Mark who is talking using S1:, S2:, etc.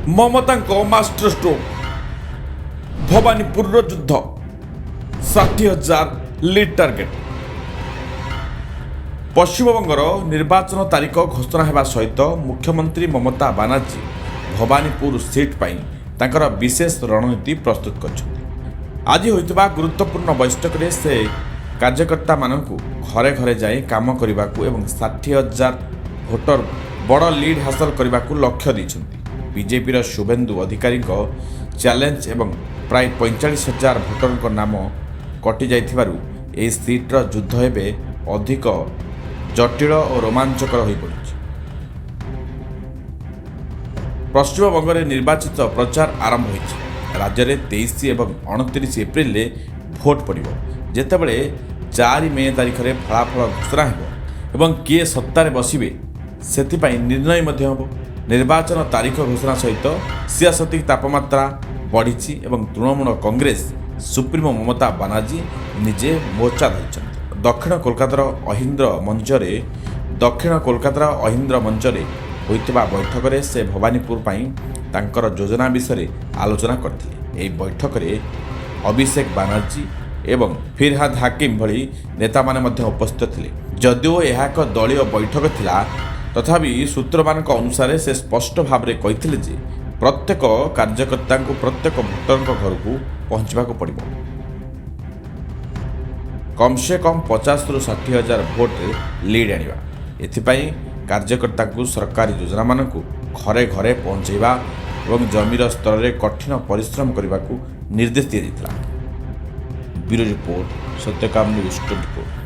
S1: ମମତାଙ୍କ master stroke, ଭବାନୀପୁରର ଯୁଦ୍ଧ, 60,000 lead target. ପଶ୍ଚିମବଙ୍ଗର ନିର୍ବାଚନ ତାରିଖ ଘୋଷଣା ହେବା ସହିତ ମୁଖ୍ୟମନ୍ତ୍ରୀ ମମତା ବାନାର୍ଜୀ ଭବାନୀପୁର ସିଟ୍ ପାଇଁ ତାଙ୍କର ବିଶେଷ ରଣନୀତି ପ୍ରସ୍ତୁତ କରିଛନ୍ତି। ଆଜି ହୋଇଥିବା ଗୁରୁତ୍ୱପୂର୍ଣ୍ଣ ବୈଠକରେ ସେ କାର୍ଯ୍ୟକର୍ତ୍ତାମାନଙ୍କୁ ଘରେ ଘରେ ଯାଇ କାମ କରିବାକୁ ଏବଂ 60,000 ଭୋଟର ବଡ଼ ଲିଡ୍ ହାସଲ କରିବାକୁ ଲକ୍ଷ୍ୟ ଦେଇଛନ୍ତି। ବିଜେପିର ଶୁଭେନ୍ଦୁ ଅଧିକାରୀଙ୍କ ଚ୍ୟାଲେଞ୍ଜ ଏବଂ ପ୍ରାୟ 45,000 ଭୋଟରଙ୍କ ନାମ କଟିଯାଇଥିବାରୁ ଏହି ସିଟ୍ର ଯୁଦ୍ଧ ଏବେ ଅଧିକ ଜଟିଳ ଓ ରୋମାଞ୍ଚକର ହୋଇପଡ଼ିଛି। ପଶ୍ଚିମବଙ୍ଗରେ ନିର୍ବାଚିତ ପ୍ରଚାର ଆରମ୍ଭ ହୋଇଛି। ରାଜ୍ୟରେ 23 ଏବଂ 29 ଏପ୍ରିଲରେ ଭୋଟ ପଡ଼ିବ, ଯେତେବେଳେ 4 ମେ ତାରିଖରେ ଫଳାଫଳ ଘୋଷଣା ହେବ ଏବଂ କିଏ ସତ୍ତାରେ ବସିବେ ସେଥିପାଇଁ ନିର୍ଣ୍ଣୟ ମଧ୍ୟ ହେବ। ନିର୍ବାଚନ ତାରିଖ ଘୋଷଣା ସହିତ ସିଆସତିକ ତାପମାତ୍ରା ବଢ଼ିଛି ଏବଂ ତୃଣମୂଳ କଂଗ୍ରେସ ସୁପ୍ରିମୋ ମମତା ବାନାର୍ଜୀ ନିଜେ ମୋର୍ଚ୍ଚା ଧରିଛନ୍ତି। ଦକ୍ଷିଣ କୋଲକାତାର ଅହିନ୍ଦ୍ର ମଞ୍ଚରେ ହୋଇଥିବା ବୈଠକରେ ସେ ଭବାନୀପୁର ପାଇଁ ତାଙ୍କର ଯୋଜନା ବିଷୟରେ ଆଲୋଚନା କରିଥିଲେ। ଏହି ବୈଠକରେ ଅଭିଷେକ ବାନାର୍ଜୀ ଏବଂ ଫିରହାଦ ହାକିମ ଭଳି ନେତାମାନେ ମଧ୍ୟ ଉପସ୍ଥିତ ଥିଲେ। ଯଦିଓ ଏହା ଏକ ଦଳୀୟ ବୈଠକ ଥିଲା, ତଥାପି ସୂତ୍ରମାନଙ୍କ ଅନୁସାରେ ସେ ସ୍ପଷ୍ଟ ଭାବରେ କହିଥିଲେ ଯେ ପ୍ରତ୍ୟେକ କାର୍ଯ୍ୟକର୍ତ୍ତାଙ୍କୁ ପ୍ରତ୍ୟେକ ଭୋଟରଙ୍କ ଘରକୁ ପହଞ୍ଚିବାକୁ ପଡ଼ିବ, କମ୍ ସେ କମ୍ 50ରୁ 60 ହଜାର ଭୋଟରେ ଲିଡ୍ ଆଣିବା। ଏଥିପାଇଁ କାର୍ଯ୍ୟକର୍ତ୍ତାଙ୍କୁ ସରକାରୀ ଯୋଜନାମାନଙ୍କୁ ଘରେ ଘରେ ପହଞ୍ଚାଇବା ଏବଂ ଜମିର ସ୍ତରରେ କଠିନ ପରିଶ୍ରମ କରିବାକୁ ନିର୍ଦ୍ଦେଶ ଦିଆଯାଇଥିଲା। Bureau report, Satyakam news 24।